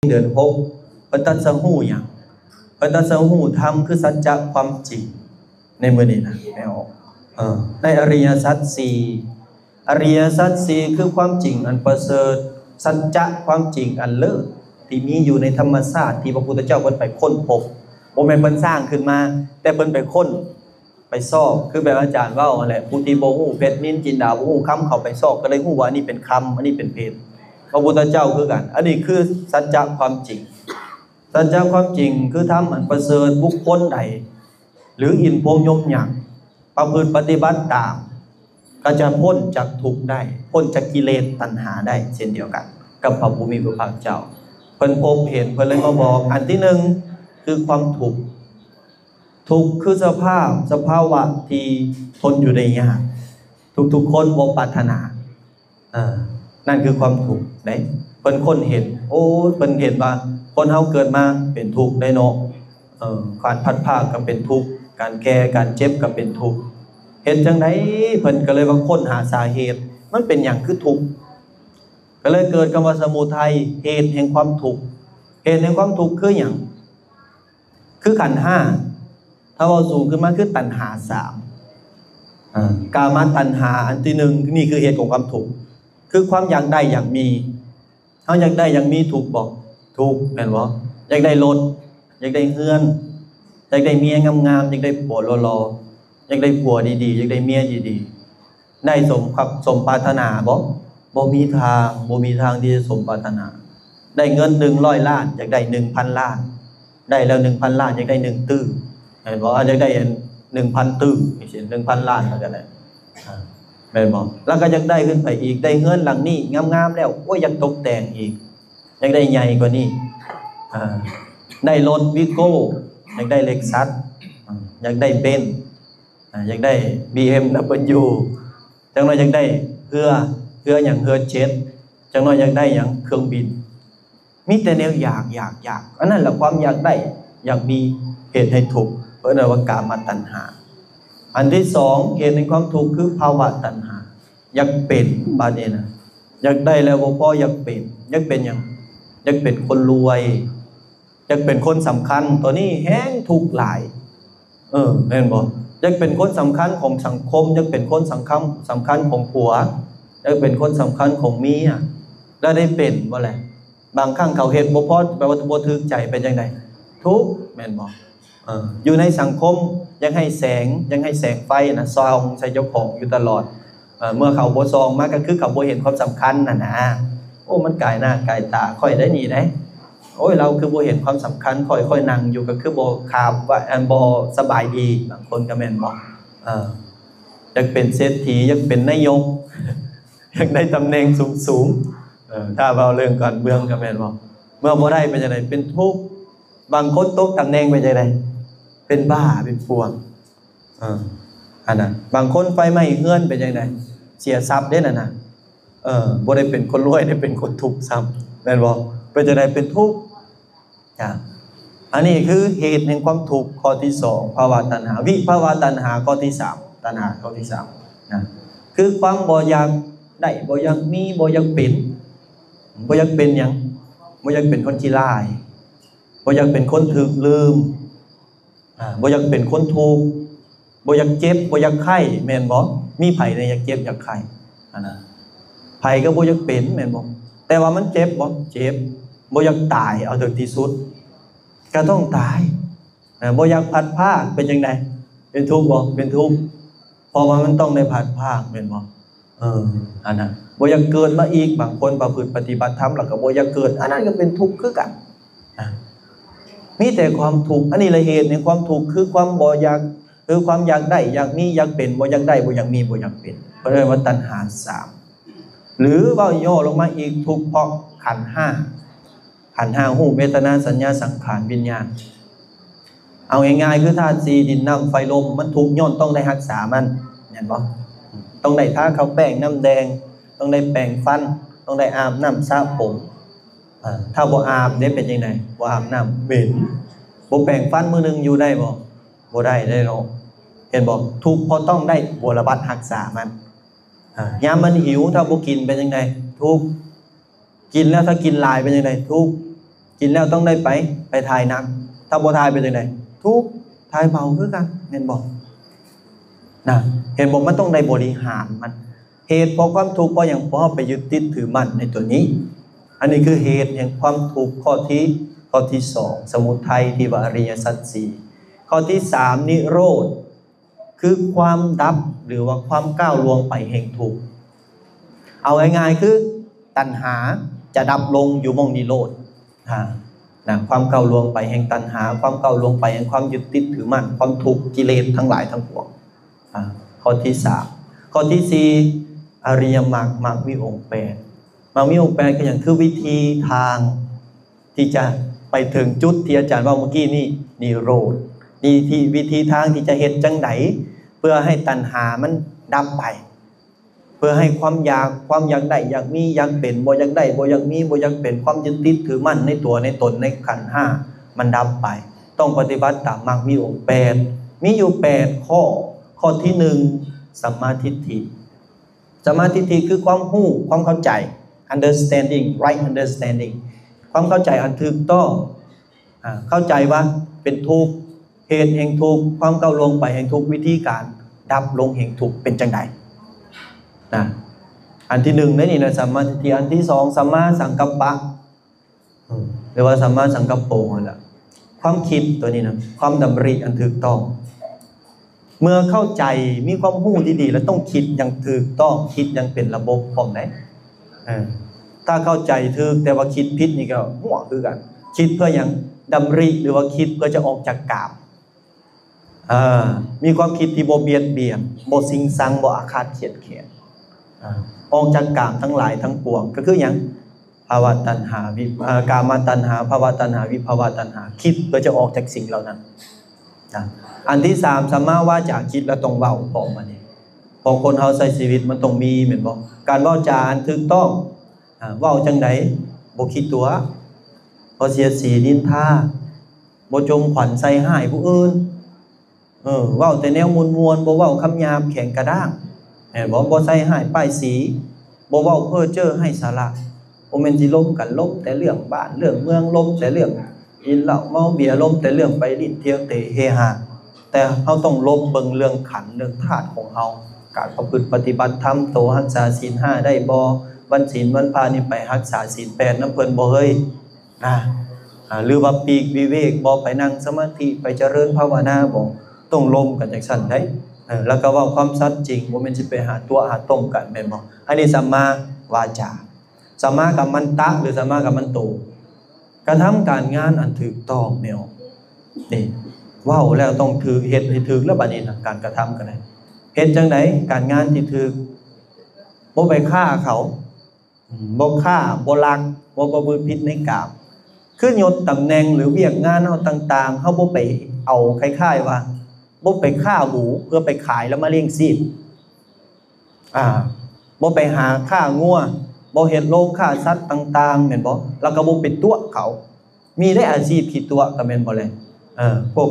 ເດືອນຫົກ ເພິ່ນຕັດສະຮູ້ຫຍັງ? ເພິ່ນຕັດສະຮູ້ທຳ ຄືສັດຈະຄວາມຈິງໃນມື້ນີ້ນະ ແມ່ນບໍ່? ເອີ ໃນອະລິຍະສັດສີ່ ອະລິຍະສັດສີ່ ຄືຄວາມຈິງອັນປະເສີດ, ສັດຈະຄວາມຈິງອັນເລີດ ທີ່ມີຢູ່ໃນທຳມະຊາດ ທີ່ພະພຸດທະເຈົ້າເພິ່ນໄປຄົ້ນພົບ. ບໍ່ແມ່ນເພິ່ນສ້າງຂຶ້ນມາ, ແຕ່ເພິ່ນໄປຄົ້ນ ໄປຊອກ ຄືແບບອາຈານເວົ້າຫັ້ນແຫຼະ, ຜູ້ທີ່ບໍ່ຮູ້ເພັດນິນຈິນດາ ບໍ່ຮູ້ຄຳ ເຂົ້າໄປຊອກ ກໍໄດ້ຮູ້ວ່າອັນນີ້ເປັນຄຳ ອັນນີ້ເປັນເພັດ. ພະພຸດທະເຈົ້າຄືກັນ, ອັນນີ້ຄືສັດຈະຄວາມຈິງ. ສັດຈະຄວາມຈິງຄືທຳອັນປະເສີດ. ບຸກຄົນໃດ ຫຼື ອິນພົມຍົມຍັກ ປະພຶດປະຕິບັດຕາມ ກໍຈະພົ້ນຈາກທຸກໄດ້, ພົ້ນຈາກກິເລດຕັນຫາໄດ້ເຊັ່ນດຽວກັນກັບພະຜູ້ມີພະພາກເຈົ້າ. ເພິ່ນພົບເຫັນ, ເພິ່ນເລີຍມາບອກ. ອັນທີໜຶ່ງ ຄືຄວາມທຸກ. ທຸກຄືສະພາບ, ສະພາວະທີ່ທົນຢູ່ໄດ້ຍາກ, ທຸກໆຄົນບໍ່ປາດຖະໜາ. ເອີ ນັ້ນຄືຄວາມທຸກເດ້. ເພິ່ນຄົ້ນເຫັນ, ໂອ້ ເພິ່ນເຫັນວ່າຄົນເຮົາເກີດມາເປັນທຸກໄດ໋ເນາະ. ເອີ ການພັດພາກກໍເປັນທຸກ, ການແກ່, ການເຈັບກໍເປັນທຸກ. ເຮັດຈັ່ງໃດ? ເພິ່ນກໍເລີຍວ່າຄົ້ນຫາສາເຫດ, ມັນເປັນຫຍັງຄືທຸກ? ກໍເລີຍເກີດຄຳວ່າສະມຸໄທ, ເຫດແຫ່ງຄວາມທຸກ. ເຫດແຫ່ງຄວາມທຸກຄືຫຍັງ? ຄືຂັນຫ້າ. ຖ້າເວົ້າສູງຂຶ້ນມາຄືຕັນຫາສາມ. ເອີ ກາມະຕັນຫາອັນທີໜຶ່ງ, ນີ້ຄືເຫດຂອງຄວາມທຸກ, ຄືຄວາມຢາກໄດ້ຢາກມີ. ເຮົາຢາກໄດ້ຢາກມີທຸກບໍ່? ທຸກ ແມ່ນບໍ່? ຢາກໄດ້ລົດ, ຢາກໄດ້ເຮືອນ, ຢາກໄດ້ເມຍງາມໆ, ຢາກໄດ້ຜົວຫຼໍ່ໆ, ຢາກໄດ້ຜົວດີໆ, ຢາກໄດ້ເມຍດີໆ. ໄດ້ສົມກັບ ສົມປາດຖະໜາບໍ່? ບໍ່ມີທາງ, ບໍ່ມີທາງທີ່ຈະສົມປາດຖະໜາ. ໄດ້ເງິນໜຶ່ງຮ້ອຍລ້ານ, ຢາກໄດ້ໜຶ່ງພັນລ້ານ, ໄດ້ແລ້ວໜຶ່ງພັນລ້ານ, ຢາກໄດ້ໜຶ່ງຕື້, ແມ່ນບໍ່? ອາ ຢາກໄດ້ໜຶ່ງພັນຕື້, ຈັ່ງຊີ້ ໜຶ່ງພັນລ້ານ ແລ້ວກໍໄດ້ ອາ ແມ່ນບໍ່? ແລ້ວກໍຢາກໄດ້ຂຶ້ນໄປອີກ, ໄດ້ເຮືອນຫຼັງນີ້ງາມໆແລ້ວ, ໂອ້ຍ ຢາກຕົກແຕ່ງອີກ, ຢາກໄດ້ໃຫຍ່ກວ່ານີ້, ອາ ໄດ້ລົດວີໂກ້, ຢາກໄດ້ເລັກຊັດ, ອາ ຢາກໄດ້ເບັນ, ອາ ຢາກໄດ້ບີເອັມດັບເບິນຢູ, ຈັກໜ່ອຍຢາກໄດ້ເຮືອ, ເຮືອຫຍັງ? ເຮືອເຈັດ. ຈັກໜ່ອຍຢາກໄດ້ຫຍັງ? ເຄື່ອງບິນ. ມີແຕ່ແນວຢາກ, ຢາກ, ຢາກ. ອັນນັ້ນລະຄວາມຢາກໄດ້, ຢາກມີ, ເຮັດໃຫ້ທຸກ, ເພິ່ນເອີ້ນວ່າກາມະຕັນຫາ. ອັນທີສອງ ເຫດແຫ່ງຄວາມທຸກຄືພາວະຕັນຫາ, ຢາກເປັນ. ບາດນີ້ນະ ຢາກໄດ້ແລ້ວບໍ່ພໍ, ຢາກເປັນ. ຢາກເປັນຫຍັງ? ຢາກເປັນຄົນລວຍ, ຢາກເປັນຄົນສຳຄັນ, ໂຕນີ້ແຮງທຸກຫຼາຍ. ເອີ ແມ່ນບໍ່? ຢາກເປັນຄົນສຳຄັນຂອງສັງຄົມ, ຢາກເປັນຄົນສຳຄັນ, ສຳຄັນຂອງຜົວ, ຢາກເປັນຄົນສຳຄັນຂອງເມຍ, ແລ້ວໄດ້ເປັນບໍ່ແຫຼະ? ບາງຄັ້ງເຂົາເຮັດບໍ່ພໍ, ແປວ່າບໍ່ຖືກໃຈ, ເປັນຈັ່ງໃດ? ທຸກ ແມ່ນບໍ່? ເອີ ຢູ່ໃນສັງຄົມ ຢາກໃຫ້ແສງ, ຢາກໃຫ້ແສງໄຟນະ ສ່ອງໃສ່ເຈົ້າຂອງຢູ່ຕະຫຼອດ. ເອີ ເມື່ອເຂົາບໍ່ສ່ອງມາ ກໍຄືເຂົາບໍ່ເຫັນຄວາມສຳຄັນຫັ້ນນະ. ໂອ້ ມັນກາຍໜ້າກາຍຕາຂ້ອຍໄດ໋ນີ້ໄດ໋. ໂອ້ຍ ລາວຄືບໍ່ເຫັນຄວາມສຳຄັນຂ້ອຍ, ຂ້ອຍນັ່ງຢູ່ກໍຄືບໍ່ຂາບວ່າ ອັນ ບໍ່ສະບາຍດີ. ບາງຄົນກໍແມ່ນບໍ່? ເອີ ຢາກເປັນເສດຖີ, ຢາກເປັນນາຍົກ, ຢາກໄດ້ຕຳແໜ່ງສູງໆ. ເອີ ຖ້າເວົ້າເລື່ອງການເມືອງກໍແມ່ນບໍ່? ເມື່ອບໍ່ໄດ້ເປັນຈັ່ງໃດ? ເປັນທຸກ. ບາງຄົນຕົກຕຳແໜ່ງເປັນຈັ່ງໃດ? ເປັນບ້າ, ເປັນປ່ວງ. ເອີ ອັນນັ້ນ ບາງຄົນໄຟໄໝ້ເຮືອນເປັນຈັ່ງໃດ? ເສຍຊັບເດ້ນັ້ນນະ. ເອີ ບໍ່ໄດ້ເປັນຄົນລວຍ, ໄດ້ເປັນຄົນທຸກຊ້ຳ ແມ່ນບໍ່? ເປັນຈັ່ງໃດ? ເປັນທຸກ. ຈ້ະ ອັນນີ້ຄືເຫດແຫ່ງຄວາມທຸກຂໍ້ທີສອງ ພາວະຕັນຫາ. ວິພາວະຕັນຫາຂໍ້ທີສາມ, ຕັນຫາຂໍ້ທີສາມນະ ຄືຄວາມບໍ່ຢາກໄດ້, ບໍ່ຢາກມີ, ບໍ່ຢາກເປັນ. ບໍ່ຢາກເປັນຫຍັງ? ບໍ່ຢາກເປັນຄົນຂີ້ລ້າຍ, ບໍ່ຢາກເປັນຄົນຖືກລືມ. ອາ ບໍ່ຢາກເປັນຄົນທຸກ, ບໍ່ຢາກເຈັບ, ບໍ່ຢາກໄຂ້ ແມ່ນບໍ່? ມີໃຜແດ່ຢາກເຈັບຢາກໄຂ້? ອັນນະ ໃຜກໍບໍ່ຢາກເປັນແມ່ນບໍ່? ແຕ່ວ່າມັນເຈັບບໍ່? ເຈັບ. ບໍ່ຢາກຕາຍ, ເອົາເຖິງທີ່ສຸດກໍຕ້ອງຕາຍ. ອາ ບໍ່ຢາກພັດພາກ, ເປັນຈັ່ງໃດ? ເປັນທຸກບໍ່? ເປັນທຸກ ເພາະວ່າມັນຕ້ອງໄດ້ພັດພາກແມ່ນບໍ່? ເອີ ອັນນັ້ນ ບໍ່ຢາກເກີດມາອີກ. ບາງຄົນປະພຶດປະຕິບັດທຳແລ້ວກໍບໍ່ຢາກເກີດ, ອັນນັ້ນກໍເປັນທຸກຄືກັນ. ອາ ມີແຕ່ຄວາມທຸກ. ອັນນີ້ລະເຫດແຫ່ງຄວາມທຸກ ຄືຄວາມບໍ່ຢາກ, ຄືຄວາມຢາກໄດ້, ຢາກມີ, ຢາກເປັນ, ບໍ່ຢາກໄດ້, ບໍ່ຢາກມີ, ບໍ່ຢາກເປັນ. ເພິ່ນເອີ້ນວ່າຕັນຫາສາມ. ຫຼືເວົ້າຫຍໍ້ລົງມາອີກ ທຸກເພາະຂັນຫ້າ. ຂັນຫ້າ ຮູບ, ເວທະນາ, ສັນຍາ, ສັງຂານ, ວິນຍານ. ເອົາງ່າຍໆ ຄືທາດສີ່ ດິນ, ນ້ຳ, ໄຟ, ລົມ ມັນທຸກຍ້ອນຕ້ອງໄດ້ຮັກສາມັນ ແມ່ນບໍ່? ຕ້ອງໄດ້ທາຂາວແປ້ງ, ນ້ຳແດງ, ຕ້ອງໄດ້ແປງຟັນ, ຕ້ອງໄດ້ອາບນ້ຳສະຜົມ. ເອີ ຖ້າບໍ່ອາບເດ້ ເປັນຈັ່ງໃດ? ບໍ່ອາບນ້ຳ ເໝັນ. ບໍ່ແປງຟັນມື້ໜຶ່ງຢູ່ໄດ້ບໍ່? ບໍ່ໄດ້ເດ້ເນາະ. ເຫັນບໍ່? ທຸກເພາະຕ້ອງໄດ້ບົວລະບັດຮັກສາມັນ. ອາ ຍາມມັນຫິວ ຖ້າບໍ່ກິນເປັນຈັ່ງໃດ? ທຸກ. ກິນແລ້ວ ຖ້າກິນຫຼາຍເປັນຈັ່ງໃດ? ທຸກ. ກິນແລ້ວຕ້ອງໄດ້ໄປ ໄປຖ່າຍໜັງ. ຖ້າບໍ່ຖ່າຍເປັນຈັ່ງໃດ? ທຸກ, ຖ່າຍເບົາຄືກັນ ແມ່ນບໍ່? ນະ ເຫັນບໍ່? ມັນຕ້ອງໄດ້ບໍລິຫານມັນ. ເຫດເພາະຄວາມທຸກເພາະຫຍັງ? ເພາະເຮົາໄປຍຶດຕິດຖືໝັ້ນໃນຕົວນີ້. ອັນນີ້ຄືເຫດແຫ່ງຄວາມທຸກ ຂໍ້ທີ ຂໍ້ທີສອງ ສະມຸໄທທີ່ວ່າອະລິຍະສັດສີ່. ຂໍ້ທີສາມ ນິໂຣດ ຄືຄວາມດັບ ຫຼືວ່າຄວາມກ້າວລ່ວງໄປແຫ່ງທຸກ. ເອົາງ່າຍໆ ຄືຕັນຫາຈະດັບລົງຢູ່ໝ່ອງນິໂຣດ. ອາ ນະ ຄວາມກ້າວລ່ວງໄປແຫ່ງຕັນຫາ, ຄວາມກ້າວລ່ວງໄປແຫ່ງຄວາມຍຶດຕິດຖືໝັ້ນ, ຄວາມທຸກ, ກິເລດທັງຫຼາຍທັງປວງ. ອາ ຂໍ້ທີສາມ. ຂໍ້ທີສີ່ ອະລິຍະມັກ, ມັກມີອົງແປດ. ມັກມີອົງແປດຄືຫຍັງ? ຄືວິທີທາງ ທີ່ຈະໄປເຖິງຈຸດທີ່ອາຈານເວົ້າເມື່ອກີ້ນີ້ ນິໂຣດ. ນີ້ທີ່ ວິທີທາງທີ່ຈະເຮັດຈັ່ງໃດເພື່ອໃຫ້ຕັນຫາມັນດັບໄປ, ເພື່ອໃຫ້ຄວາມຢາກ, ຄວາມຢາກໄດ້ຢາກມີ, ຢາກເປັນ, ບໍ່ຢາກໄດ້, ບໍ່ຢາກມີ, ບໍ່ຢາກເປັນ, ຄວາມຍຶດຕິດຖືໝັ້ນໃນຕົວໃນຕົນໃນຂັນຫ້າມັນດັບໄປ. ຕ້ອງປະຕິບັດຕາມມັກມີອົງແປດ, ມີຢູ່ແປດຂໍ້. ຂໍ້ທີໜຶ່ງ ສຳມາທິດຖິ. ສຳມາທິດຖິຄືຄວາມຮູ້, ຄວາມເຂົ້າໃຈ, understanding, right understanding, ຄວາມເຂົ້າໃຈອັນຖືກຕ້ອງ. ອາ ເຂົ້າໃຈວ່າເປັນທຸກ, ເຫດແຫ່ງທຸກ, ຄວາມກ້າວລ່ວງໄປແຫ່ງທຸກ, ວິທີການດັບລົງແຫ່ງທຸກເປັນຈັ່ງໃດນະ. ອັນທີໜຶ່ງໃນນີ້ນະ ສຳມາທິດຖິ. ອັນທີສອງ ສຳມາສັງກັບປະ. ອືມ ຫຼືວ່າສຳມາສັງກັບໂປຫັ້ນລະ. ຄວາມຄິດຕົວນີ້ນະ ຄວາມດຳລິອັນຖືກຕ້ອງ. ເມື່ອເຂົ້າໃຈ ມີຄວາມຮູ້ທີ່ດີ ແລ້ວຕ້ອງຄິດຢ່າງຖືກຕ້ອງ, ຄິດຢ່າງເປັນລະບົບພ້ອມໃດ. ເອີ ຖ້າເຂົ້າໃຈຖືກ ແຕ່ວ່າຄິດຜິດນີ້ກໍຫົວຄືກັນ. ຄິດເພື່ອຫຍັງ? ດຳລິ ຫຼືວ່າຄິດເພື່ອຈະອອກຈາກກາມ. ເອີ ມີຄວາມຄິດທີ່ບໍ່ບຽດບຽນ, ບໍ່ຊິງຊັງ, ບໍ່ອາຄາດຄຽດແຄ້ນ, ເອີ ອອກຈາກກາມທັງຫຼາຍທັງປວງ. ກໍຄືຫຍັງ? ພະວະຕັນຫາ ວິ ເອີ ກາມະຕັນຫາ ພະວະຕັນຫາ ວິພະວະຕັນຫາ, ຄິດເພື່ອຈະອອກຈາກສິ່ງເຫຼົ່ານັ້ນນະ. ອັນທີສາມ ສຳມາວາຈາ, ຄິດແລ້ວຕ້ອງເວົ້າພ້ອມ. ອັນນີ້ ເພາະຄົນເຮົາໃຊ້ຊີວິດມັນຕ້ອງມີ ແມ່ນບໍ່? ການເວົ້າຈາອັນຖືກຕ້ອງ. ອາ ເວົ້າຈັ່ງໃດ? ບໍ່ຂີ້ຕົວະ, ບໍ່ສຽດສີນິນທາ, ບໍ່ຈົ່ມຂວັນໃສ່ຮ້າຍຜູ້ອື່ນ. ເອີ ເວົ້າແຕ່ແນວມ່ວນໆ, ບໍ່ເວົ້າຄຳຫຍາບແຂງກະດ້າງ ແມ່ນບໍ່? ບໍ່ໃສ່ຮ້າຍປ້າຍສີ, ບໍ່ເວົ້າເພ້ອເຈີ້ໄຮ້ສາລະ. ບໍ່ແມ່ນຊິລົມກັນ, ລົມແຕ່ເລື່ອງບ້ານເລື່ອງເມືອງ, ລົມແຕ່ເລື່ອງກິນເຫຼົ້າເມົາເບຍ, ລົມແຕ່ເລື່ອງໄປຫຼິ້ນທ່ຽວເຕະເຮຮາ. ແຕ່ເຮົາຕ້ອງລົມເບິ່ງເລື່ອງຂັນເລື່ອງທາດຂອງເຮົາ, ການປະພຶດປະຕິບັດທຳໂຕ, ຮັກສາສິນຫ້າໄດ້ບໍ່? ວັນສິນວັນພະນີ້ໄປຮັກສາສິນແປດນຳເພິ່ນບໍ່ເຮີ້ຍ? ນະ ອາ ຫຼືວ່າປີກວິເວກບໍ່? ໄປນັ່ງສະມາທິ, ໄປຈະເລີນພາວະນາບໍ່? ຕ້ອງລົມກັນຈັ່ງຊັ້ນໃດ. ເອີ ແລ້ວກໍເວົ້າຄວາມສັດຈິງ, ບໍ່ແມ່ນຊິໄປຫາຕົວະຫາຕົ້ມກັນ ແມ່ນບໍ່? ອັນນີ້ສຳມາວາຈາ. ສຳມາກັມມັນຕະ ຫຼື ສຳມາກັມມັນໂຕ, ກະທຳການງານອັນຖືກຕ້ອງແມ່ນບໍ່? ນີ້ ເວົ້າແລ້ວຕ້ອງຖືກ, ເຮັດໃຫ້ຖືກແລ້ວ. ບັດນີ້ນະ ການກະທຳກໍໄດ້. ເຮັດຈັ່ງໃດ? ການງານທີ່ຖືກ, ບໍ່ໄປຂ້າເຂົາ. ອືມ ບໍ່ຂ້າ, ບໍ່ລັກ, ບໍ່ປະພຶດຜິດໃນກາມ. ຄືຍົດຕຳແໜ່ງ ຫຼື ວຽກງານເຮົາຕ່າງໆ, ເຮົາບໍ່ໄປເອົາ, ຄ້າຍໆວ່າ ບໍ່ໄປຂ້າໝູເພື່ອໄປຂາຍແລ້ວມາລ້ຽງຊີບ. ອາ ບໍ່ໄປຫາຂ້າງົວ, ບໍ່ເຮັດໂລງຂ້າສັດຕ່າງໆ ແມ່ນບໍ່? ແລ້ວກໍບໍ່ໄປຕົວະເຂົາ. ມີໄດ໋ອາຊີບຂີ້ຕົວະ ກໍແມ່ນບໍ່ແລະ? ເອີ ພວກ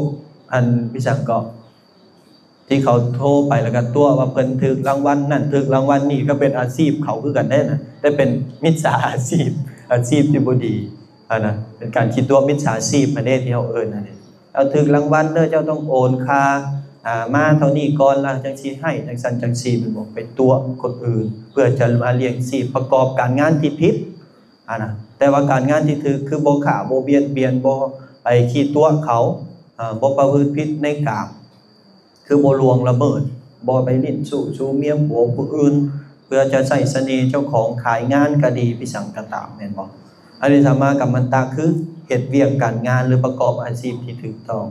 ອັນ ພິສັງເກາະ ທີ່ເຂົາໂທໄປແລ້ວກໍຕົວະວ່າເພິ່ນຖືກລາງວັນນັ້ນ ຖືກລາງວັນນີ້ ກໍເປັນອາຊີບເຂົາຄືກັນເດ້ນະ, ແຕ່ເປັນມິດສາອາຊີບ, ອາຊີບທີ່ບໍ່ດີຫັ້ນນະ, ເປັນການຂີ້ຕົວະມິດສາຊີບຫັ້ນເດ້ ທີ່ເຮົາເອີ້ນຫັ້ນເດ້. ເຈົ້າຖືກລາງວັນເດີ, ເຈົ້າຕ້ອງໂອນຄ່າ ອາ ມາເທົ່ານີ້ກ່ອນ ລະຈັ່ງຊິໃຫ້ ຈັ່ງຊັ້ນຈັ່ງຊີ້ ແມ່ນບໍ່? ໄປຕົວະຄົນອື່ນເພື່ອຈະມາລ້ຽງຊີບ, ປະກອບການງານທີ່ຜິດ. ອັນນະ ແຕ່ວ່າການງານທີ່ຖືກ ຄືບໍ່ຂ້າ ບໍ່ບຽດບຽນ ບໍ່ໄປຂີ້ຕົວະເຂົາ, ເອີ ບໍ່ປະພຶດຜິດໃນກາມ, ຄືບໍ່ລ່ວງລະເມີດ, ບໍ່ໄປຫຼິ້ນຊູ້ຊູເມຍຜົວຜູ້ອື່ນ ເພື່ອຈະໃຊ້ສະເໜ່ເຈົ້າຂອງ, ຂາຍງານກໍດີ, ພິສັງກໍຕາມ ແມ່ນບໍ່? ອັນນີ້ສຳມາກັມມັນຕະ ຄືເຮັດວຽກການງານ ຫຼື ປະກອບອາຊີບທີ່ຖືກຕ້ອງ.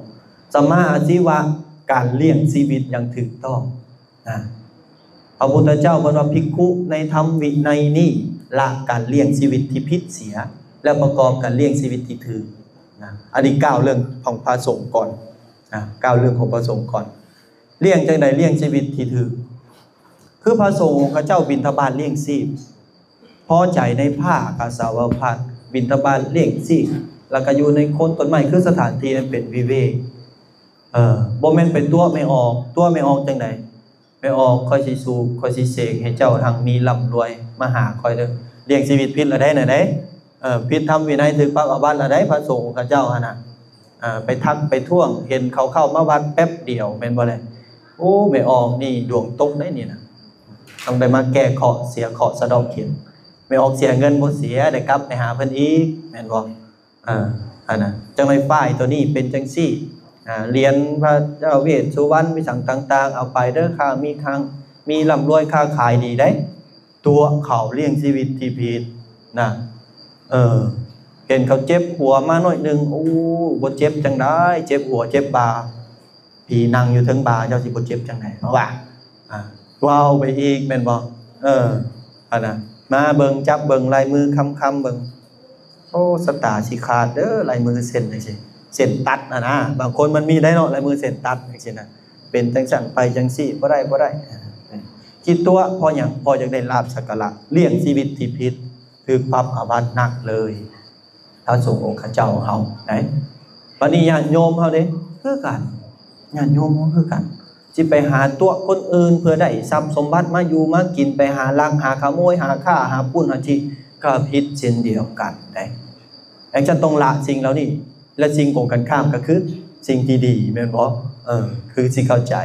ສຳມາອາຊີວະ ການລ້ຽງຊີວິດຢ່າງຖືກຕ້ອງ. ນະ ພະພຸດທະເຈົ້າເພິ່ນວ່າ ພິກຂຸໃນທຳວິໄນນີ້ ລະການລ້ຽງຊີວິດທີ່ຜິດເສຍ ແລະ ປະກອບການລ້ຽງຊີວິດທີ່ຖືກ. ນະ ອັນນີ້ກ່າວເລື່ອງຂອງພະສົງກ່ອນ, ນະ ກ່າວເລື່ອງຂອງພະສົງກ່ອນ. ລ້ຽງຈັ່ງໃດ? ລ້ຽງຊີວິດທີ່ຖືກ. ຄືພະສົງຂະເຈົ້າບິນທະບາດລ້ຽງຊີບ, ພໍໃຈໃນຜ້າກາສາວະພັດ, ບິນທະບາດລ້ຽງຊີບ, ແລ້ວກໍຢູ່ໃນໂຄນຕົ້ນໄມ້ ຄືສະຖານທີ່ອັນເປັນວິເວກ. ເອີ ບໍ່ແມ່ນໄປຕົວະແມ່ອອກ. ຕົວະແມ່ອອກຈັ່ງໃດ? ແມ່ອອກ ຂ້ອຍຊິສູບ, ຂ້ອຍຊິເສກໃຫ້ເຈົ້າຮັ່ງມີລ່ຳລວຍ, ມາຫາຂ້ອຍເດີ. ລ້ຽງຊີວິດຜິດລະໄດ໋ນະເດ້. ເອີ ຜິດທຳວິໄນ ຖືກປັບອາບັດລະໄດ໋ ພະສົງຂະເຈົ້າຫັ້ນນະ. ເອີ ໄປທັກໄປທ້ວງ ເຫັນເຂົາເຂົ້າມາວັດແປັບດຽວ ແມ່ນບໍ່ແລະ? ໂອ້ ແມ່ອອກນີ້ດວງຕົກໄດ໋ນີ້ນະ ຕ້ອງໄດ້ມາແກ້ເຄາະ ເສຍເຄາະສະເດາະເຂັນ. ແມ່ອອກເສຍເງິນບໍ່ເສຍ ໄດ້ກັບໄປຫາເພິ່ນອີກ ແມ່ນບໍ່? ເອີ ອັນນະ ຈັ່ງໄດ້ປ້າຍໂຕນີ້ເປັນຈັ່ງຊີ້. ອາ ຫຼຽນພະເຈົ້າເວດສຸວັນ ມີສັງຕ່າງໆ ເອົາໄປເດີ ຄ້າມີຄັງ ມີລ່ຳລວຍ ຄ້າຂາຍດີໄດ໋. ຕົວະເຂົາລ້ຽງຊີວິດທີ່ຜິດນະ. ເອີ ເຫັນເຂົາເຈັບຫົວມາໜ້ອຍໜຶ່ງ ໂອ້ ບໍ່ເຈັບຈັ່ງໃດ ເຈັບຫົວເຈັບບ່າ ຜີນັ່ງຢູ່ເທິງບ່າ ເຈົ້າຊິບໍ່ເຈັບຈັ່ງໃດ ເພາະວ່າ ອາ ເວົ້າໄປອີກແມ່ນບໍ່? ເອີ ອັນນະ ມາເບິ່ງ ຈັບເບິ່ງລາຍມືຄຳໆເບິ່ງ ໂອ້ ຊະຕາຊິຂາດເດີ ລາຍມືເສັ້ນຈັ່ງຊີ້ ເສັ້ນຕັດຫັ້ນນະ. ບາງຄົນມັນມີໄດ໋ເນາະ ລາຍມືເສັ້ນຕັດຈັ່ງຊີ້ນະ ເປັນຈັ່ງຊັ້ນໄປຈັ່ງຊີ້ ບໍ່ໄດ້ ບໍ່ໄດ້. ຄິດຕົວະ ເພາະຫຍັງ? ເພາະຢາກໄດ້ລາບສັກກາລະ ລ້ຽງຊີວິດທີ່ຜິດ ຖືກປັບອາບັດໜັກເລີຍ ພະສົງອົງຄະເຈົ້າເຮົາໄດ໋. ບັດນີ້ຍາດໂຍມເຮົາເດ້ ຄືກັນ ຍາດໂຍມເຮົາຄືກັນ ຊິໄປຫາຕົວະຄົນອື່ນເພື່ອໄດ້ຊັບສົມບັດມາຢູ່ມາກິນ ໄປຫາລັກຫາຂະໂມຍ ຫາຂ້າຫາປຸ້ນຫາຈີ້ ກໍຜິດເຊັ່ນດຽວກັນໄດ໋. ຈັ່ງຊັ້ນຕ້ອງລະສິ່ງເຫຼົ່ານີ້ ແລະ ສິ່ງກົງກັນຂ້າມກໍຄືສິ່ງທີ່ດີ ແມ່ນບໍ່? ເອີ ຄືຊິເຂົ້າໃຈ.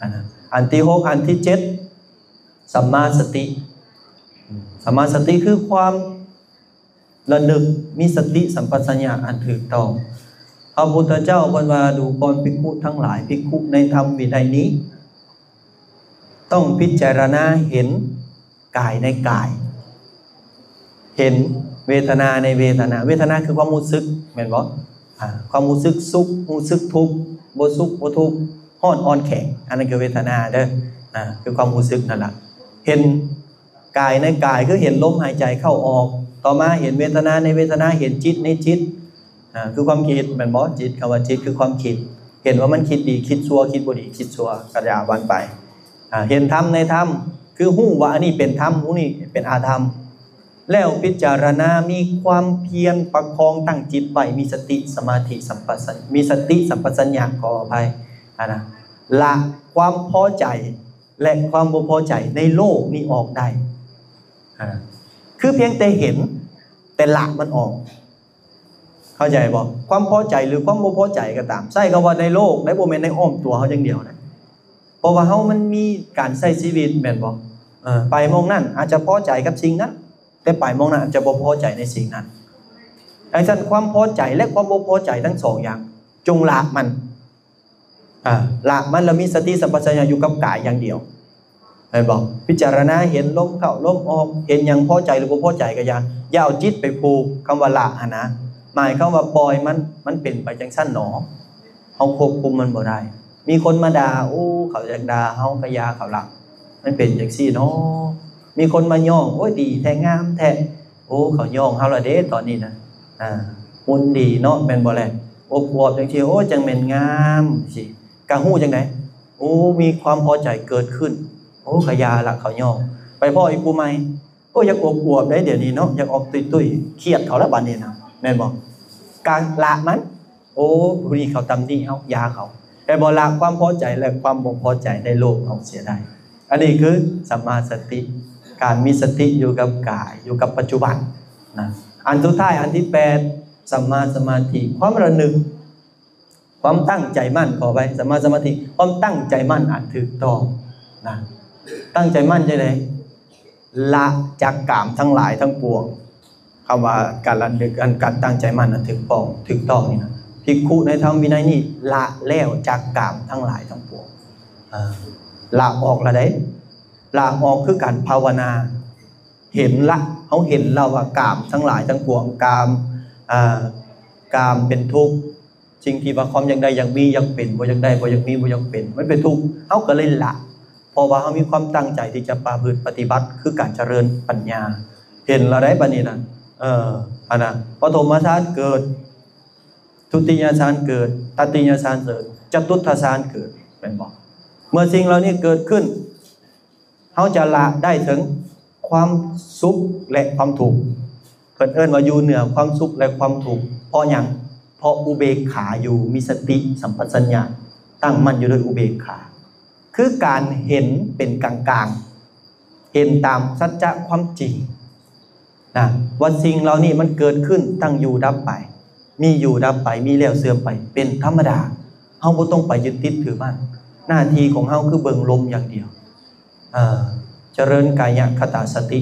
ອັນນັ້ນ ອັນທີຫົກ ອັນທີເຈັດ ສຳມາສະຕິ. ສຳມາສະຕິຄືຄວາມລະນຶກ ມີສະຕິສຳປະຊັນຍະອັນຖືກຕ້ອງ. ພະພຸດທະເຈົ້າເພິ່ນວ່າ ດູກ່ອນພິກຂຸທັງຫຼາຍ ພິກຂຸໃນທຳວິໄນນີ້ ຕ້ອງພິຈາລະນາເຫັນ ກາຍໃນກາຍ ເຫັນເວທະນາໃນເວທະນາ. ເວທະນາຄືຄວາມຮູ້ສຶກ ແມ່ນບໍ່? ອາ ຄວາມຮູ້ສຶກສຸກ ຮູ້ສຶກທຸກ ບໍ່ສຸກບໍ່ທຸກ ຮ້ອນອ່ອນແຂງ ອັນນັ້ນຄືເວທະນາເດີ. ອາ ຄືຄວາມຮູ້ສຶກນັ້ນລະ ເຫັນກາຍໃນກາຍ ຄືເຫັນລົມຫາຍໃຈເຂົ້າອອກ. ຕໍ່ມາເຫັນເວທະນາໃນເວທະນາ ເຫັນຈິດໃນຈິດ ອາ ຄືຄວາມຄິດ ແມ່ນບໍ່? ຈິດ ຄຳວ່າຈິດຄືຄວາມຄິດ ເຫັນວ່າມັນຄິດດີ ຄິດຊົ່ວ ຄິດບໍ່ດີ ຄິດຊົ່ວ ກະຢ່າວ່າໄປ. ອາ ເຫັນທຳໃນທຳ ຄືຮູ້ວ່າອັນນີ້ເປັນທຳ ຮູ້ນີ້ເປັນອາທຳ ແລ້ວພິຈາລະນາ ມີຄວາມພຽນປະຄອງຕັ້ງຈິດໄວ້ ມີສະຕິສະມາທິສຳປະຊັນ ມີສະຕິສຳປະຊັນຍະ ຂໍອະໄພ ອັນນະ ລະຄວາມພໍໃຈ ແລະ ຄວາມບໍ່ພໍໃຈໃນໂລກນີ້ອອກໄດ້. ອາ ຄືພຽງແຕ່ເຫັນ ແຕ່ລະມັນອອກ ເຂົ້າໃຈບໍ່? ຄວາມພໍໃຈ ຫຼື ຄວາມບໍ່ພໍໃຈກໍຕາມ ໃຊ້ຄຳວ່າໃນໂລກໄດ໋ ບໍ່ແມ່ນໃນອ້ອມຕົວເຮົາຢ່າງດຽວນະ ເພາະວ່າເຮົາມັນມີການໃຊ້ຊີວິດ ແມ່ນບໍ່? ເອີ ໄປໝ່ອງນັ້ນອາດຈະພໍໃຈກັບສິ່ງນັ້ນ ແຕ່ໄປໝ່ອງນັ້ນອາດຈະບໍ່ພໍໃຈໃນສິ່ງນັ້ນ. ດັ່ງຊັ້ນ ຄວາມພໍໃຈ ແລະ ຄວາມບໍ່ພໍໃຈທັງສອງຢ່າງ ຈົ່ງລະມັນ. ອາ ລະມັນ ແລ້ວມີສະຕິສຳປະຊັນຍະຢູ່ກັບກາຍຢ່າງດຽວ ແມ່ນບໍ່? ພິຈາລະນາເຫັນລົມເຂົ້າລົມອອກ ເຫັນຫຍັງພໍໃຈ ຫຼື ບໍ່ພໍໃຈກໍຢ່າ ຢ່າເອົາຈິດໄປຜູກ. ຄຳວ່າລະຫັ້ນນະ ໝາຍຄວາມວ່າປ່ອຍມັນ ມັນເປັນໄປຈັ່ງຊັ້ນໜໍ ເຮົາຄວບຄຸມມັນບໍ່ໄດ້. ມີຄົນມາດ່າ ໂອ້ ເຂົາຢາກດ່າເຮົາກໍຢ່າເຂົາລະ ມັນເປັນຈັ່ງຊີ້ເນາະ. ມີຄົນມາຍ້ອງ ໂອ້ຍ ດີແທ້ ງາມແທ້ ໂອ້ ເຂົາຍ້ອງເຮົາລະເດ້ຕອນນີ້ນະ ອາ ຫຸ່ນດີເນາະ ແມ່ນບໍ່ແລະ? ອົບອວບຈັ່ງຊີ້ ໂອ້ ຈັ່ງແມ່ນງາມຊີ້ ກະຮູ້ຈັ່ງໃດ? ໂອ້ ມີຄວາມພໍໃຈເກີດຂຶ້ນ ໂອ້ ກະຢ່າລະ ເຂົາຍ້ອງ. ໄປພໍ້ອີກຜູ້ໃໝ່ ໂອ້ ຢາກອົບອວບໄດ໋ດຽວນີ້ເນາະ ຢາກອອກຕຸ້ຍໆ ຄຽດເຂົາລະບາດນີ້ນະ ແມ່ນບໍ່? ກະລະມັນ ໂອ້ ຜູ້ນີ້ເຂົາຕຳໜິເຮົາ ຢ່າເຂົາ ແຕ່ບໍ່ລະຄວາມພໍໃຈ ແລະ ຄວາມບໍ່ພໍໃຈໃນໂລກເຮົາເສຍໄດ້. ອັນນີ້ຄືສຳມາສະຕິ ການມີສະຕິຢູ່ກັບກາຍ ຢູ່ກັບປັດຈຸບັນນະ. ອັນສຸດທ້າຍ ອັນທີແປດ ສຳມາສະມາທິ ຄວາມລະນຶກ ຄວາມຕັ້ງໃຈໝັ້ນ ຂໍອະໄພ ສຳມາສະມາທິ ຄວາມຕັ້ງໃຈໝັ້ນອັນຖືກຕ້ອງນະ. ຕັ້ງໃຈໝັ້ນຈັ່ງໃດ? ລະຈາກກາມທັງຫຼາຍທັງປວງ. ຄຳວ່າການລະນຶກ ອັນການຕັ້ງໃຈໝັ້ນອັນຖືກຕ້ອງ ຖືກຕ້ອງນີ້ນະ ພິກຂຸໃນທຳວິໄນນີ້ ລະແລ້ວຈາກກາມທັງຫຼາຍທັງປວງ. ເອີ ລະອອກລະໃດ? ລະອອກຄືການພາວະນາ. ເຫັນລະ ເຮົາເຫັນແລ້ວວ່າກາມທັງຫຼາຍທັງປວງ ກາມ ເອີ ກາມເປັນທຸກ ສິ່ງທີ່ວ່າຄວາມຢາກໄດ້ ຢາກມີ ຢາກເປັນ ບໍ່ຢາກໄດ້ ບໍ່ຢາກມີ ບໍ່ຢາກເປັນ ມັນເປັນທຸກ ເຮົາກໍເລີຍລະ ເພາະວ່າເຮົາມີຄວາມຕັ້ງໃຈທີ່ຈະປະພຶດປະຕິບັດ ຄືການຈະເລີນປັນຍາ. ເຫັນແລ້ວໄດ໋ບາດນີ້ນະ ເອີ ອັນນະ ປະຖົມມະຊານເກີດ ທຸຕິຍະຊານເກີດ ຕະຕິຍະຊານເກີດ ຈະຕຸດທະຊານເກີດ ແມ່ນບໍ່? ເມື່ອສິ່ງເຫຼົ່ານີ້ເກີດຂຶ້ນ ເຮົາຈະລະໄດ້ເຖິງຄວາມສຸກ ແລະ ຄວາມທຸກ. ເພິ່ນເອີ້ນວ່າຢູ່ເໜືອຄວາມສຸກ ແລະ ຄວາມທຸກ. ເພາະຫຍັງ? ເພາະອຸເບກຂາຢູ່ ມີສະຕິສຳປະຊັນຍະ ຕັ້ງໝັ້ນຢູ່ດ້ວຍອຸເບກຂາ ຄືການເຫັນເປັນກາງໆ ເຫັນຕາມສັດຈະຄວາມຈິງ. ນະ ວ່າສິ່ງເຫຼົ່ານີ້ມັນເກີດຂຶ້ນ ຕັ້ງຢູ່ ດັບໄປ ມີຢູ່ ດັບໄປ ມີແລ້ວ ເສື່ອມໄປ ເປັນທຳມະດາ. ເຮົາບໍ່ຕ້ອງໄປຍຶດຕິດຖືມັນ. ໜ້າທີ່ຂອງເຮົາຄືເບິ່ງລົມຢ່າງດຽວ. ເອີ ຈະເລີນກາຍະຄະຕາສະຕິ